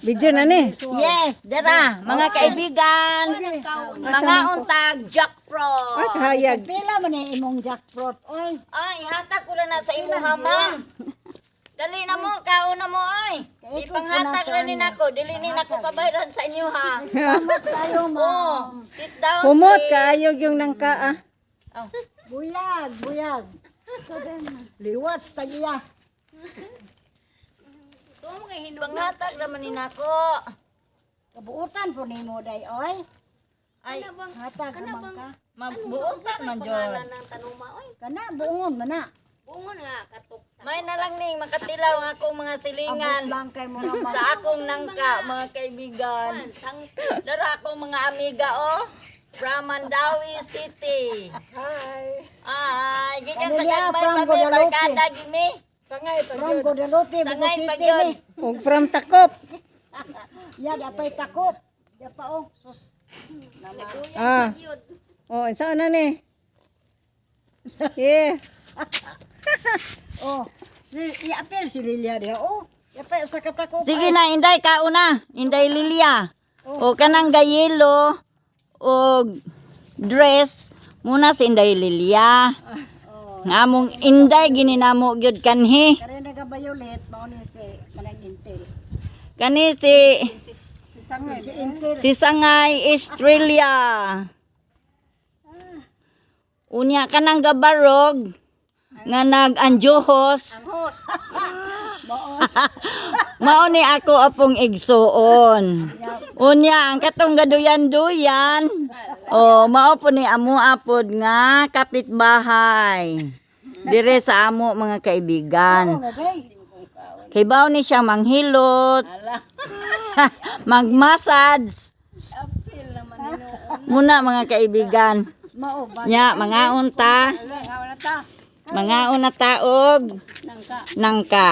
Video na ni. Yes, dara, mga kaibigan. Mga untag jackfruit. Ay, kahayag. Pila man ni imong jackfruit oy. Ay, ihatag ko na na sa imuha, ma. Dali na mo, kaon na mo ay. Ipanghatag na ni nako, dili ni nako pabayran sa inyo ha. Tayo Oh, ma. sit down. Humot Please. kaayog yung nangka ah. Oh. Buyag, buyag. Liwat sa tagiya. Panghatag naman ni nako. Kabuutan po nimo day oy. Ay, Hatag man ka. mabuotan man jud. Ng tanuma oy. Kana buongon man na. Bungon nga katok. May na lang ning makatilaw ang akong mga silingan Abot lang kay mo naman. sa akong nangka, mga kaibigan. Sang Dara akong mga amiga oh. From Mandawi City. Hi. Ay, gikan sa Pamilya Gagmay from pa mi, Guadalupe. barkada gimi. From Guadalupe, Bugo Sangay pa City gyud. ni. Ug from Takop. Ya dapay takop. Ya pa oh. Sus. Ah. Oh, saan na ni? Yeah. Oh. Si iapil si Lilia diha oh. Yapay sa katakop. Sige na, Inday, kauna. Inday Lilia. O kanang gayelo o dress muna si Inday Lilia. Nga among Inday gininamo gyud kanhi. Kare naga violet mao ni si kanang Intel. Kani si Si Intel. si Sangay Australia. Unya kanang gabarog nga nag-anjuhos. Mao ni ako apong igsuon. Unya ang katong gaduyan-duyan. Oh, mao po ni amo apod nga kapitbahay. Dire sa amo, mga kaibigan. Kay bao ni siya manghilot. Magmassage. Muna, mga kaibigan. Mao ba? Nya, mga unta. Mga una taog. nangka. Nangka.